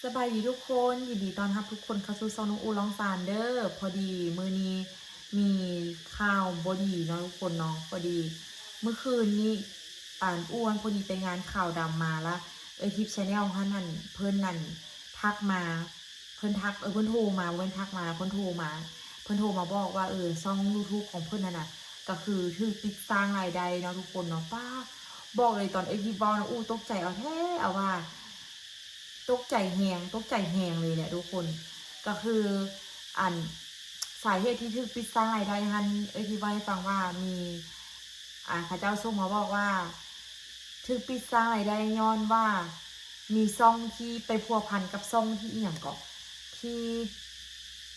ສະບາຍດີທຸກຄົນ, ຍິນດີຕ້ອນຮັບທຸກຄົນເຂົ້າສູ່ຊ່ອງນ້ອງອູ້ລອງຊານເດີ້. ພໍດີມື້ນີ້ມີຂ່າວບໍ່ດີເນາະທຸກຄົນເນາະ. ພໍດີມື້ຄືນນີ້ ອັນ ອູ້ມັນພໍດີໄປງານຂາວດຳມາລະ ເອີຍທິບ Channel ຫັ້ນ ອັນ ເພິ່ນນັ້ນທັກມາ ເພິ່ນທັກ ເອີ ເພິ່ນໂທມາ ບໍ່ແມ່ນທັກມາ ເພິ່ນໂທມາ ເພິ່ນໂທມາບອກວ່າ ເອີ ຊ່ອງ YouTube ຂອງເພິ່ນຫັ້ນນະ ກະຄືຖືກປິດສ້າງລາຍໄດ້ເນາະທຸກຄົນເນາະ. ປ້າ ບອກເລີຍ ຕອນເອີຍທິບເວົ້ານະ ອູ້ຕົກໃຈເອົາແທ້ເອົາວ່າ ຕົກໃຈແຮງ ຕົກໃຈແຮງເລີຍແຫຼະທຸກຄົນ. ກະຄື ອັນ ສາເຫດທີ່ຖືກປິດສ້າງລາຍໄດ້ຫັ້ນ ເອີຍທິບເວົ້າໃຫ້ຟັງວ່າມີ ອ່າ ເຂົາເຈົ້າສົ່ງມາບອກວ່າ ຖືກປິດສ້າງລາຍໄດ້ຍ້ອນວ່າມີຊ່ອງທີ່ໄປພົວພັນກັບຊ່ອງທີ່ອີ່ຫຍັງເກາະ ທີ່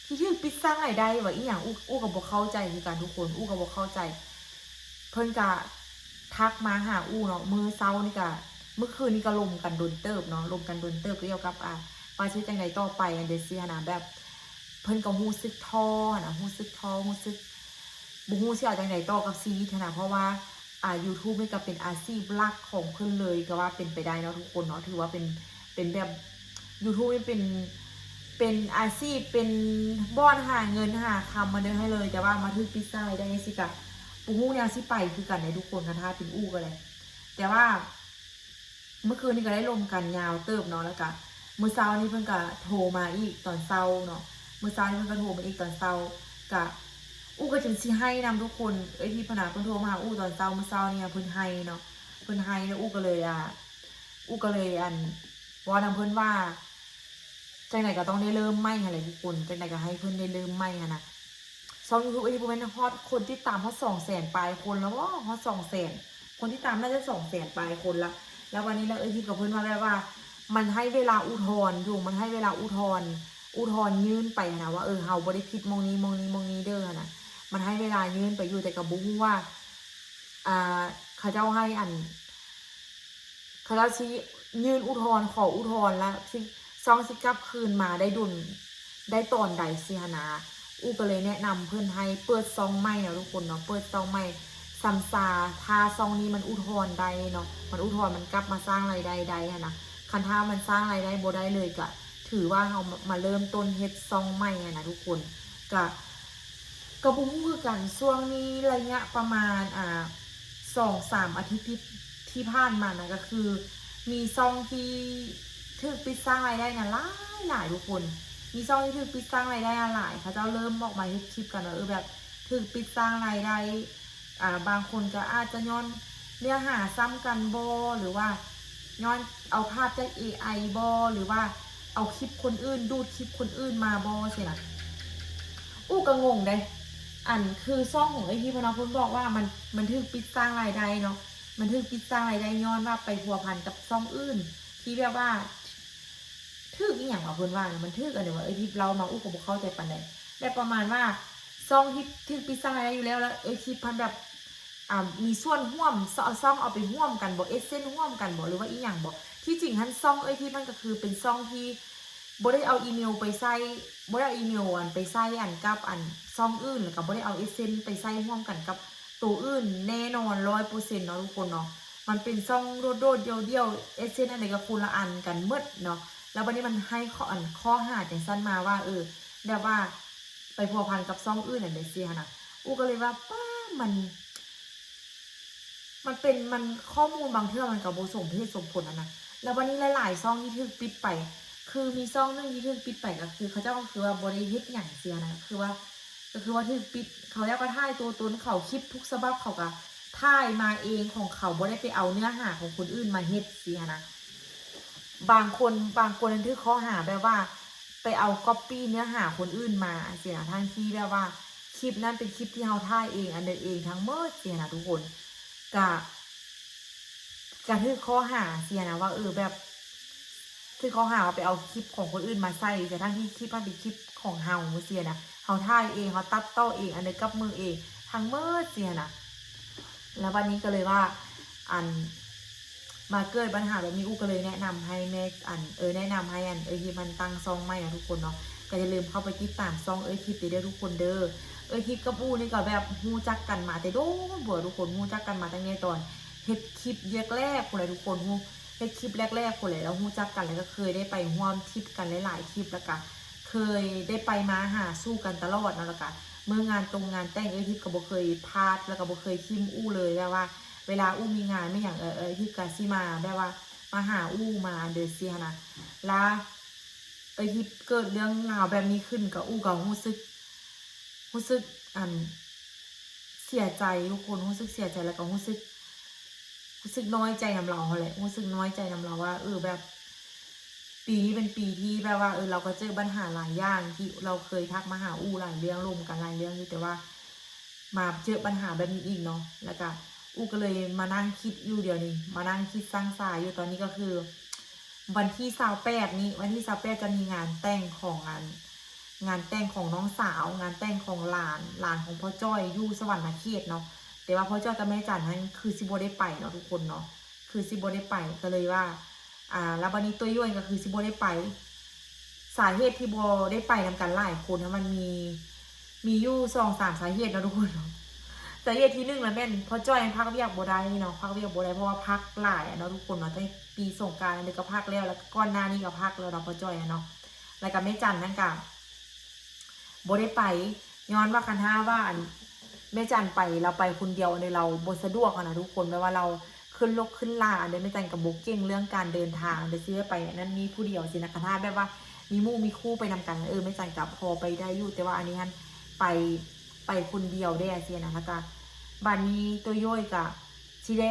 ທີ່ຖືກປິດສ້າງລາຍໄດ້ຫວາ ອີ່ຫຍັງ ອູ້ ອູ້ກະບໍ່ເຂົ້າໃຈຄືກັນທຸກຄົນ ອູ້ກະບໍ່ເຂົ້າໃຈ. ເພິ່ນກະທັກມາຫາອູ້ເນາະ ມື້ເຊົ້ານີ້ກະ ມື້ຄືນນີ້ກະລົມກັນດົນເຕີບເນາະ ລົມກັນດົນເຕີບກ່ຽວກັບ ອ່າ ວ່າຊິເຮັດຈັ່ງໃດຕໍ່ໄປ ອັນເດຊີ້ຫັ້ນນະ. ແບບ ເພິ່ນກະຮູ້ສຶກທໍ້ຫັ້ນນະ ຮູ້ສຶກທໍ້ ຮູ້ສຶກ ບໍ່ຮູ້ຊິເອົາຈັ່ງໃດຕໍ່ກັບຊີວິດຫັ້ນນະ ເພາະວ່າ ອ່າ YouTube ນີ້ກະເປັນອາຊີບຫຼັກຂອງເພິ່ນເລີຍ ກະວ່າເປັນໄປໄດ້ເນາະທຸກຄົນເນາະ. ຖືວ່າເປັນ ເປັນແບບ YouTube ນີ້ເປັນ ເປັນອາຊີບ ເປັນບ່ອນຫາເງິນຫາຄຳມາເດີໃຫ້ເລີຍ ແຕ່ວ່າມາຖືກປິດສ້າງລາຍໄດ້ຈັ່ງຊີ້ກະ ບໍ່ຮູ້ແນວຊິໄປຄືກັນເດ້ທຸກຄົນ ຄັນຖ້າເປັນອູ້ກະໄດ້. ແຕ່ວ່າ ມື້ຄືນນີ້ກະໄດ້ລົມກັນຍາວເຕີບເນາະ ແລ້ວກະມື້ເຊົ້ານີ້ເພິ່ນກະໂທມາອີກຕອນເຊົ້າເນາະ ມື້ເຊົ້ານີ້ເພິ່ນກະໂທມາອີກຕອນເຊົ້າ ກະ ອູ້ກະຈົນຊິໄຫ້ນຳທຸກຄົນ. ເອີຍທິບຫັ້ນນະ ເພິ່ນໂທມາຫາອູ້ຕອນເຊົ້າ ມື້ເຊົ້ານີ້ເພິ່ນໄຫ້ເນາະ ເພິ່ນໄຫ້ ແລ້ວອູ້ກະເລີຍ ອ່າ ອູ້ກະເລີຍ ອັນ ເວົ້ານຳເພິ່ນວ່າ ຈັ່ງໃດກະຕ້ອງໄດ້ເລີ່ມໃໝ່ຫັ້ນແຫຼະທຸກຄົນ ຈັ່ງໃດກະໃຫ້ເພິ່ນໄດ້ເລີ່ມໃໝ່ຫັ້ນນະ. ຊ່ອງ YouTube ເອີຍທິບບໍ່ແມ່ນຮອດ ຄົນຕິດຕາມຮອດສອງແສນປາຍຄົນແລ້ວບໍ ຮອດສອງແສນ ຄົນຕິດຕາມໜ້າຈະສອງແສນປາຍຄົນລະ. ແລ້ວບາດນີ້ລະເອີຍທິບກະເພິ່ນວ່າແບບວ່າ ມັນໃຫ້ເວລາອຸທອນຢູ່ ມັນໃຫ້ເວລາອຸທອນ ອຸທອນຍື່ນໄປຫັ້ນນະ ວ່າ ເອີ ເຮົາບໍ່ໄດ້ຜິດໝ່ອງນີ້ ໝ່ອງນີ້ ໝ່ອງນີ້ເດີຫັ້ນນະ. ມັນໃຫ້ເວລາຍື່ນໄປຢູ່ ແຕ່ກະບໍ່ຮູ້ວ່າ ອ່າ ເຂົາເຈົ້າໃຫ້ ອັນ ເຂົາເຈົ້າຊິຍື່ນອຸທອນ ຂໍອຸທອນ ລະຊິ ຊ່ອງຊິກັບຄືນມາໄດ້ດົນ ໄດ້ຕອນໃດຊີ້ຫັ້ນນະ. ອູ້ກະເລີຍແນະນຳເພິ່ນໃຫ້ເປີດຊ່ອງໃໝ່ເນາະທຸກຄົນເນາະ ເປີດຊ່ອງໃໝ່ ຊຳຊາ ຖ້າຊ່ອງນີ້ມັນອຸທອນໄດ້ເນາະ ມັນອຸທອນ ມັນກັບມາສ້າງລາຍໄດ້ໄດ້ຫັ້ນນະ. ຄັນຖ້າມັນສ້າງລາຍໄດ້ບໍ່ໄດ້ເລີຍ ກະຖືວ່າເຮົາມາເລີ່ມຕົ້ນເຮັດຊ່ອງໃໝ່ຫັ້ນນະທຸກຄົນ. ກະ ກະບໍ່ຮູ້ຄືກັນ ຊ່ວງນີ້ໄລຍະປະມານ ອ່າ ສອງສາມອາທິດທີ່ ທີ່ຜ່ານມານະ ກະຄືມີຊ່ອງທີ່ຖືກປິດສ້າງລາຍໄດ້ນະ ຫຼາຍໆ ທຸກຄົນ ມີຊ່ອງທີ່ຖືກປິດສ້າງລາຍໄດ້ນະຫຼາຍ. ເຂົາເຈົ້າເລີ່ມອອກມາເຮັດຄລິບກັນວ່າ ເອີ ແບບຖືກປິດສ້າງລາຍໄດ້ ອ່າ ບາງຄົນກະອາດຈະຍ້ອນເນື້ອຫາຊ້ຳກັນບໍ ຫຼືວ່າຍ້ອນເອົາພາບຈາກເອໄອບໍ ຫຼືວ່າເອົາຄລິບຄົນອື່ນ ດູດຄລິບຄົນອື່ນມາບໍຊີ້ນະ. ອູ້ກະງົງເດ້ ອັນ ຄືຊ່ອງຂອງເອີຍທິບຫັ້ນນະ ເພິ່ນບອກວ່າມັນ ມັນຖືກປິດສ້າງລາຍໄດ້ເນາະ ມັນຖືກປິດສ້າງລາຍໄດ້ຍ້ອນວ່າໄປພົວພັນກັບຊ່ອງອື່ນ ທີ່ແບບວ່າ ຖືກອີ່ຫຍັງວະ ເພິ່ນວ່ານະ ມັນຖືກອັນໃດວະ ເອີຍທິບເລົ່າມາ ອູ້ກະບໍ່ເຂົ້າໃຈປານໃດ. ແບບປະມານວ່າ ຊ່ອງທີ່ຖືກປິດສ້າງລາຍໄດ້ຢູ່ແລ້ວ ລະເອີຍທິບພັນແບບ ອ່າ ມີສ່ວນຮ່ວມ ຊ່- ຊ່ອງເອົາໄປຮ່ວມກັນບໍ AdSense ຮ່ວມກັນບໍ ຫຼືວ່າອີ່ຫຍັງບໍ. ທີ່ຈິງຫັ້ນ ຊ່ອງເອີຍທິບຫັ້ນກະຄືເປັນຊ່ອງທີ່ບໍ່ໄດ້ເອົາອີເມວໄປໃສ່ ບໍ່ໄດ້ເອົາອີເມວ ອັນ ໄປໃສ່ ອັນ ກັບ ອັນ ຊ່ອງອື່ນ ລະກະບໍ່ໄດ້ເອົາ AdSense ໄປໃສ່ຮ່ວມກັນກັບໂຕອື່ນແນ່ນອນ ຮ້ອຍເປີເຊັນເນາະທຸກຄົນເນາະ. ມັນເປັນຊ່ອງໂດດໆ ດ່ຽວໆ AdSense ອັນໃດກະຄົນລະອັນກັນໝົດເນາະ. ລະບາດນີ້ມັນໃຫ້ຂໍ້ ອັນ ຂໍ້ຫາຈັ່ງຊັ້ນມາວ່າ ເອີ ແບບວ່າໄປພົວພັນກັບຊ່ອງອື່ນ ອັນໃດຊີ້ຫັ້ນນະ. ອູ້ກະເລີຍວ່າ ປ້າ ມັນ ມັນເປັນ ມັນ ຂໍ້ມູນບາງເທື່ອມັນກະບໍ່ສົມເຫດສົມຜົນຫັ້ນນະ. ລະບາດນີ້ຫຼາຍໆ ຊ່ອງທີ່ຖືກປິດໄປ ຄືມີຊ່ອງໜຶ່ງທີ່ຖືກປິດໄປ ກະຄືເຂົາເຈົ້າກະຄືວ່າບໍ່ໄດ້ເຮັດຫຍັງຊີ້ຫັ້ນນະ ກະຄືວ່າ ກະຄືວ່າຖືກປິດ ເຂົາເຈົ້າກະຖ່າຍຕົວຕົນເຂົາ ຄລິບທຸກສະບັບເຂົາກະຖ່າຍມາເອງຂອງເຂົາ ບໍ່ໄດ້ໄປເອົາເນື້ອຫາຂອງຄົນອື່ນມາເຮັດຊີ້ຫັ້ນນະ. ບາງຄົນ ບາງຄົນນັ້ນຖືກຂໍ້ຫາແບບວ່າໄປເອົາ copy ເນື້ອຫາຄົນອື່ນມາຊີ້ນະ ທັງທີ່ແບບວ່າຄລິບນັ້ນເປັນຄລິບທີ່ເຮົາຖ່າຍເອງ ອັນເດີເອງທັງໝົດຊີ້ຫັ້ນນະທຸກຄົນ. ກະ ກະຖືກຂໍ້ຫາຊີ້ຫັ້ນນະ ວ່າ ເອີ ແບບ ຖືກຂໍ້ຫາວ່າໄປເອົາຄລິບຂອງຄົນອື່ນມາໃສ່ ທັງທີ່ຄລິບຫັ້ນເປັນຄລິບຂອງເຮົາຊີ້ຫັ້ນນະ ເຮົາຖ່າຍເອງ ເຮົາຕັດຕໍ່ເອງ ອັນເດີກັບມືເອງທັງໝົດຊີ້ຫັ້ນນະ. ລະບາດນີ້ກະເລີຍວ່າ ອັນ ມາເກີດບັນຫາແບບນີ້ ອູ້ກະເລີຍແນະນຳໃຫ້ແມ່ ອັນ ເອີ ແນະນຳໃຫ້ ອັນ ເອີຍທິບຫັ້ນຕັ້ງຊ່ອງໃໝ່ເນາະທຸກຄົນເນາະ. ກະຢ່າລືມເຂົ້າໄປຕິດຕາມຊ່ອງເອີຍທິບເດີທຸກຄົນເດີ. ເອີຍທິບກັບອູ້ນີ້ກະແບບຮູ້ຈັກກັນມາແຕ່ດົນພຸ້ນລະທຸກຄົນ ຮູ້ຈັກກັນມາຕັ້ງແຕ່ຕອນເຮັດຄລິບວຽກແລກພຸ້ນລະທຸກຄົນ. ຮູ້ ເຮັດຄລິບແລກໆພຸ້ນແຫຼະ ແລ້ວຮູ້ຈັກກັນ ແລ້ວກໍເຄີຍໄດ້ໄປຮ່ວມທຣິບກັນຫຼາຍໆທຣິບ ແລ້ວກໍເຄີຍໄດ້ໄປມາຫາສູ່ກັນຕະຫຼອດເນາະ ແລ້ວກໍເມື່ອງານຕົງງານແຕ່ງເອື້ອຍທິບກໍບໍ່ເຄີຍພາດ ແລ້ວກໍບໍ່ເຄີຍຖິ້ມອູ້ເລີຍ ແບບວ່າເວລາອູ້ມີງານມີຫຍັງ ເອື້ອຍທິບກໍຊິມາ ແບບວ່າມາຫາອູ້ ມາອັນເດີຊີ້ຫັ້ນນະ ລະເອື້ອຍທິບເກີດເລື່ອງລາວແບບນີ້ຂຶ້ນ ກໍອູ້ກໍຮູ້ສຶກ ຮູ້ສຶກອັນ ເສຍໃຈທຸກຄົນ ຮູ້ສຶກເສຍໃຈ ແລ້ວກໍຮູ້ສຶກ ຮູ້ສຶກນ້ອຍໃຈນຳລາວຫັ້ນແຫຼະ ຮູ້ສຶກນ້ອຍໃຈນຳລາວວ່າ ເອີ ແບບ ປີນີ້ເປັນປີທີ່ແບບວ່າ ເອີ ລາວກໍເຈີບັນຫາຫຼາຍຢ່າງ ທີ່ລາວເຄີຍທັກມາຫາອູ້ຫຼາຍເລື່ອງ ລົມກັນຫຼາຍເລື່ອງຢູ່ ແຕ່ວ່າມາເຈີບັນຫາແບບນີ້ອີກເນາະ ແລ້ວກໍອູ້ກໍເລີຍມານັ່ງຄິດຢູ່ດຽວນີ້ ມານັ່ງຄິດຊັງສາຢູ່ ຕອນນີ້ກໍຄື ວັນທີຊາວແປດນີ້ ວັນທີຊາວແປດຈະມີງານແຕ່ງຂອງອັນ ງານແຕ່ງຂອງນ້ອງສາວ ງານແຕ່ງຂອງຫຼານ ຫຼານຂອງພໍ່ຈ້ອຍຢູ່ສະຫວັນນະເຂດເນາະ ແຕ່ວ່າພໍ່ຈ້ອຍກັບແມ່ຈັນຫັ້ນຄືຊິບໍ່ໄດ້ໄປເນາະທຸກຄົນເນາະ ຄືຊິບໍ່ໄດ້ໄປ ກໍເລີຍວ່າ ອ່າ ແລ້ວບັດນີ້ຕົວໂຢຍກໍຄືຊິບໍ່ໄດ້ໄປ ສາເຫດທີ່ບໍ່ໄດ້ໄປນຳກັນຫຼາຍຄົນນະ ມັນມີ ມີຢູ່ສອງສາມສາເຫດເນາະທຸກຄົນເນາະ ສາເຫດທີໜຶ່ງລະແມ່ນພໍ່ຈ້ອຍພັກວຽກບໍ່ໄດ້ເນາະ ພັກວຽກບໍ່ໄດ້ ເພາະວ່າພັກຫຼາຍເນາະທຸກຄົນເນາະ ແຕ່ປີສົງການນີ້ກໍພັກແລ້ວ ແລ້ວກໍກ່ອນໜ້ານີ້ກໍພັກແລ້ວເນາະ ພໍ່ຈ້ອຍຫັ້ນເນາະ ແລ້ວກໍແມ່ຈັນນັ້ນກໍ ບໍ່ໄດ້ໄປ ຍ້ອນວ່າຄັນຖ້າວ່າອັນ ແມ່ຈັນໄປ ລາວໄປຄົນດຽວ ອັນເດ ລາວບໍ່ສະດວກຫັ້ນນະທຸກຄົນ ແບບວ່າລາວຂຶ້ນລົກຂຶ້ນລາ ອັນເດ ແມ່ຈັນກໍບໍ່ເກັ່ງເລື່ອງການເດີນທາງ ອັນເດ ຊິໄດ້ໄປອັນນັ້ນນີ້ຜູ້ດຽວຊີ້ນະ ຄັນຖ້າແບບວ່າມີໝູ່ມີຄູ່ໄປນຳກັນ ເອີ ແມ່ຈັນກໍພໍໄປໄດ້ຢູ່ ແຕ່ວ່າອັນນີ້ຫັ້ນໄປ ໄປຄົນດຽວແດ່ຊີ້ນະ ແລ້ວກໍບາດນີ້ໂຕໂຢຍກໍ ຊິໄດ້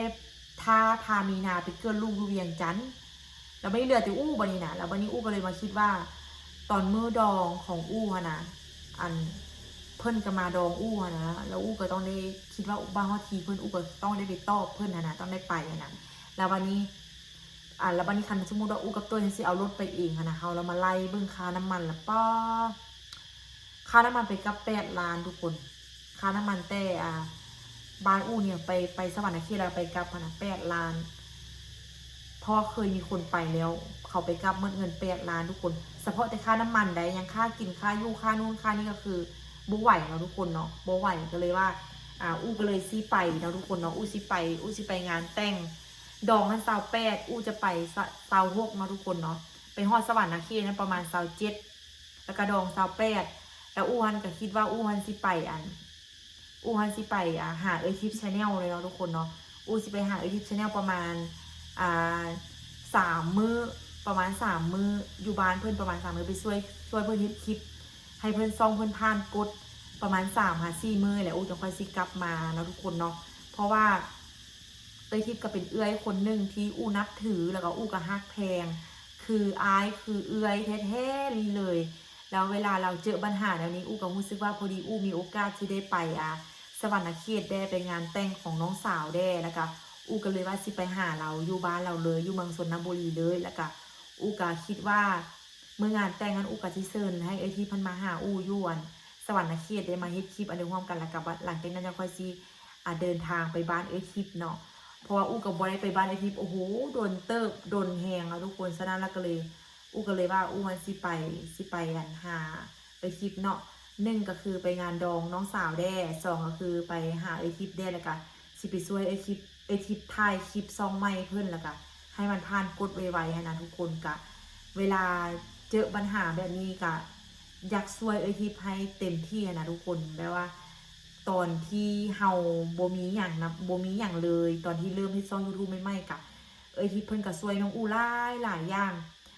ຖ້າພາມີນາໄປເກີດລູກຢູ່ວຽງຈັນ ແລ້ວບັດນີ້ເຫຼືອແຕ່ອູ້ບັດນີ້ນະ ແລ້ວບັດນີ້ອູ້ກໍເລີຍມາຄິດວ່າ ຕອນມື້ດອງຂອງອູ້ຫັ້ນນະ ອັນ ເພິ່ນກໍມາດອງອູ້ຫັ້ນນະ ແລ້ວອູ້ກໍຕ້ອງໄດ້ ຄິດວ່າບ້ານຮອດທີເພິ່ນ ອູ້ກໍຕ້ອງໄດ້ໄປຕອບເພິ່ນຫັ້ນນະ ຕ້ອງໄດ້ໄປຫັ້ນນະ ແລ້ວບັດນີ້ ອັນ ແລ້ວບັດນີ້ຄັນສົມມຸດວ່າອູ້ກັບໂຕໂຢຍຊິເອົາລົດໄປເອງຫັ້ນນະ ເຮົາລະມາໄລ່ເບິ່ງຄ່ານ້ຳມັນລະ ປາ ຄ່ານ້ຳມັນໄປກັບແປດລ້ານທຸກຄົນ ຄ່ານ້ຳມັນແຕ່ ອ່າ ບ້ານອູ້ນີ້ໄປ ໄປສະຫວັນນະເຂດ ແລ້ວໄປກັບຫັ້ນນະ ແປດລ້ານ ເພາະວ່າເຄີຍມີຄົນໄປແລ້ວ ເຂົາໄປກັບໝົດເງິນແປດລ້ານທຸກຄົນ ສະເພາະແຕ່ຄ່ານ້ຳມັນໃດ ຍັງຄ່າກິນ ຄ່າຢູ່ ຄ່ານູ້ນຄ່ານີ້ ກໍຄືບໍ່ໄຫວເນາະທຸກຄົນເນາະ ບໍ່ໄຫວ ກໍເລີຍວ່າ ອ່າ ອູ້ກໍເລີຍຊິໄປເນາະທຸກຄົນເນາະ ອູ້ຊິໄປ ອູ້ຊິໄປງານແຕ່ງ ດອງຫັ້ນຊາວແປດ ອູ້ຈະໄປຊາວຫົກເນາະທຸກຄົນເນາະ ໄປຮອດສະຫວັນນະເຂດນັ້ນປະມານຊາວເຈັດ ແລ້ວກະດອງຊາວແປດ ແລ້ວອູ້ຫັ້ນກະຄິດວ່າອູ້ຫັ້ນຊິໄປອັນ ອູ້ຫັ້ນຊິໄປ ອ່າ ຫາເອື້ອຍທິບ Channel ເລີຍເນາະທຸກຄົນເນາະ ອູ້ຊິໄປຫາເອື້ອຍທິບ Channel ປະມານ ອ່າ ສາມມື້ ປະມານສາມມື້ ຢູ່ບ້ານເພິ່ນປະມານສາມມື້ ໄປຊ່ວຍ ຊ່ວຍເພິ່ນເຮັດຄລິບ ໃຫ້ເພິ່ນ ຊ່ອງເພິ່ນຜ່ານກົດ ປະມານສາມຫາສີ່ມື້ແຫຼະ ອູ້ຈັ່ງຄ່ອຍຊິກັບມາເນາະທຸກຄົນເນາະ ເພາະວ່າ ເອື້ອຍທິບກໍເປັນເອື້ອຍຄົນໜຶ່ງທີ່ອູ້ນັບຖື ແລ້ວກໍອູ້ກໍຮັກແພງ ຄືອ້າຍຄືເອື້ອຍແທ້ໆນີ້ເລີຍ ແລ້ວເວລາລາວເຈີບັນຫາແນວນີ້ ອູ້ກໍຮູ້ສຶກວ່າພໍດີອູ້ມີໂອກາດທີ່ໄດ້ໄປ ອ່າ ສະຫວັນນະເຂດແດ່ ໄປງານແຕ່ງຂອງນ້ອງສາວແດ່ ແລ້ວກໍອູ້ກໍເລີຍວ່າຊິໄປຫາລາວຢູ່ບ້ານລາວເລີຍ ຢູ່ເມືອງຊົນນະບູລີເລີຍ ແລ້ວກໍອູ້ກໍຄິດວ່າ ເມື່ອງານແຕ່ງຫັ້ນ ອູ້ກໍຊິເຊີນໃຫ້ເອື້ອຍທິບເພິ່ນມາຫາອູ້ຢູ່ອັນ ສະຫວັນນະເຂດ ໄດ້ມາເຮັດຄລິບອັນນີ້ຮ່ວມກັນ ແລ້ວກໍບັດ ຫຼັງຈາກນັ້ນຈັ່ງຄ່ອຍຊິ ອ່າ ເດີນທາງໄປບ້ານເອື້ອຍທິບເນາະ ເພາະວ່າອູ້ກໍບໍ່ໄດ້ໄປບ້ານເອື້ອຍທິບ ໂອ້ໂຫ ດົນເຕີບ ດົນແຮງເນາະທຸກຄົນ ສະນັ້ນລະກໍເລີຍ ອູ້ກໍເລີຍວ່າອູ້ຫັ້ນຊິໄປ ຊິໄປອັນຫາເອື້ອຍທິບເນາະ ໜຶ່ງກໍຄືໄປງານດອງນ້ອງສາວແດ່ ສອງກໍຄືໄປຫາເອື້ອຍທິບແດ່ ແລ້ວກໍຊິໄປຊ່ວຍເອື້ອຍທິບ ເອື້ອຍທິບຖ່າຍຄລິບຊ່ອງໃໝ່ເພິ່ນ ແລ້ວກະໃຫ້ມັນຜ່ານກົດໄວໆຫັ້ນນະທຸກຄົນ ກະເວລາເຈີບັນຫາແບບນີ້ກະຢາກຊ່ວຍເອື້ອຍທິບໃຫ້ເຕັມທີ່ຫັ້ນນະທຸກຄົນ ແບບວ່າຕອນທີ່ເຮົາບໍ່ມີຫຍັງນະ ບໍ່ມີຫຍັງເລີຍ ຕອນທີ່ເລີ່ມເຮັດຊ່ອງ YouTube ໃໝ່ໆ ກະເອື້ອຍທິບເພິ່ນກະຊ່ວຍນ້ອງອູ້ຫຼາຍໆຢ່າງ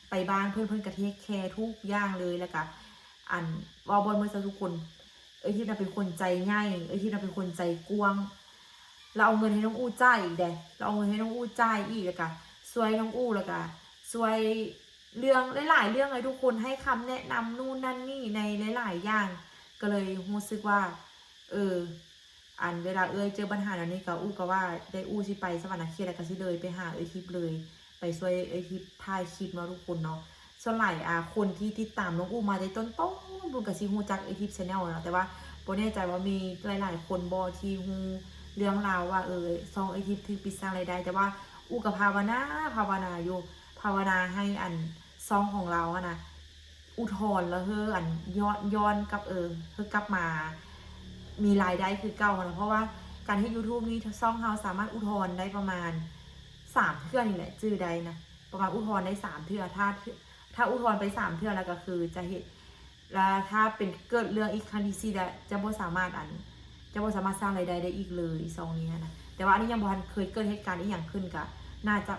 ໄປບ້ານເພິ່ນ ເພິ່ນກະເທກແຄທຸກຢ່າງເລີຍ ແລ້ວກະ ອັນ ເວົ້າບ່ອນເໝິດຊະທຸກຄົນ ເອື້ອຍທິບນະເປັນຄົນໃຈໃຫຍ່ ເອື້ອຍທິບນະເປັນຄົນໃຈກວ້າງ ລາວເອົາເງິນໃຫ້ນ້ອງອູ້ຈ່າຍອີກເດ້ ລາວເອົາເງິນໃຫ້ນ້ອງອູ້ຈ່າຍອີກ ແລ້ວກະຊ່ວຍນ້ອງອູ້ ແລ້ວກະຊ່ວຍເລື່ອງຫຼາຍໆເລື່ອງໃຫ້ທຸກຄົນ ໃຫ້ຄຳແນະນຳນູ້ນນັ້ນນີ້ໃນຫຼາຍໆຢ່າງ ກໍເລີຍຮູ້ສຶກວ່າ ເອີ ອັນເວລາເອື້ອຍເຈີບັນຫາແນວນີ້ ກໍອູ້ກໍວ່າໄດ້ ອູ້ຊິໄປສະຫວັນນະເຂດ ແລ້ວກໍຊິເລີຍໄປຫາເອື້ອຍທິບເລີຍ ໄປຊ່ວຍເອື້ອຍທິບຖ່າຍຄລິບເນາະທຸກຄົນເນາະ ສ່ວນຫຼາຍ ອ່າ ຄົນທີ່ຕິດຕາມນ້ອງອູ້ມາແຕ່ຕົ້ນໆພຸ້ນກໍຊິຮູ້ຈັກເອື້ອຍທິບ Channel ເນາະ ແຕ່ວ່າບໍ່ແນ່ໃຈວ່າມີຫຼາຍໆຄົນບໍ່ທີ່ຮູ້ເລື່ອງລາວວ່າ ເອີ ຊ່ອງເອື້ອຍທິບຖືກປິດສ້າງລາຍໄດ້ ແຕ່ວ່າອູ້ກໍພາວະນາ ພາວະນາຢູ່ ພາວະນາໃຫ້ອັນ ຊ່ອງຂອງລາວຫັ້ນນະ ອຸທອນ ແລ້ວເຮີ້ ອັນ ຍ້ອນ ຍ້ອນກັບ ເອີ ເຮີ້ກັບມາມີລາຍໄດ້ຄືເກົ່າຫັ້ນນະ ເພາະວ່າການເຮັດ YouTube ນີ້ ຊ່ອງເຮົາສາມາດອຸທອນໄດ້ປະມານສາມເທື່ອນີ້ແຫຼະ ຈື່ໄດ້ນະ ປະມານອຸທອນໄດ້ສາມເທື່ອ ຖ້າ ຖ້າອຸທອນໄປສາມເທື່ອແລ້ວກໍຄືຈະເຮັດ ແລ້ວຖ້າເປັນເກີດເລື່ອງອີກຄັ້ງທີສີ່ແລ້ວ ຈະບໍ່ສາມາດອັນ ຈະບໍ່ສາມາດສ້າງລາຍໄດ້ໄດ້ອີກເລີຍ ຊ່ອງນີ້ນະ. ແຕ່ວ່າອັນນີ້ຍັງບໍ່ທັນເຄີຍເກີດເຫດການອີ່ຫຍັງຂຶ້ນ ກໍໜ້າຈະ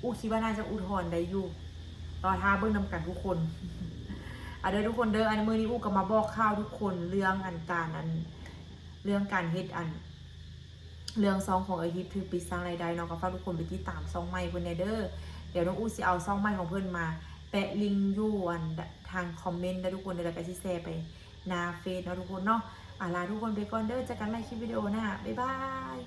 ອູຄິດວ່າໜ້າຈະອຸທອນໄດ້ຢູ່ ລໍຖ້າເບິ່ງນຳກັນທຸກຄົນ ອາເດີທຸກຄົນເດີ. ອັນມື້ນີ້ອູກໍມາບອກຂ່າວທຸກຄົນເລື່ອງອັນການອັນ ເລື່ອງການເຮັດອັນ ເລື່ອງຊ່ອງຂອງເອື້ອຍທິບຖືກປິດສ້າງລາຍໄດ້ເນາະ ກໍຝາກທຸກຄົນໄປຕິດຕາມຊ່ອງໃໝ່ເພິ່ນແດ່ເດີ. ດຽວນ້ອງອູຊິເອົາຊ່ອງໃໝ່ຂອງເພິ່ນມາແປະລິງຢູ່ອັນທາງຄອມເມັນເດີທຸກຄົນເດີ ແລ້ວກໍຊິແຊໄປໜ້າເຟສເນາະທຸກຄົນເນາະ. ອາ ລາທຸກຄົນໄປກ່ອນເດີ ເຈີກັນໃໝ່ຄລິບວິດີໂອໜ້າ ບາຍບາຍ.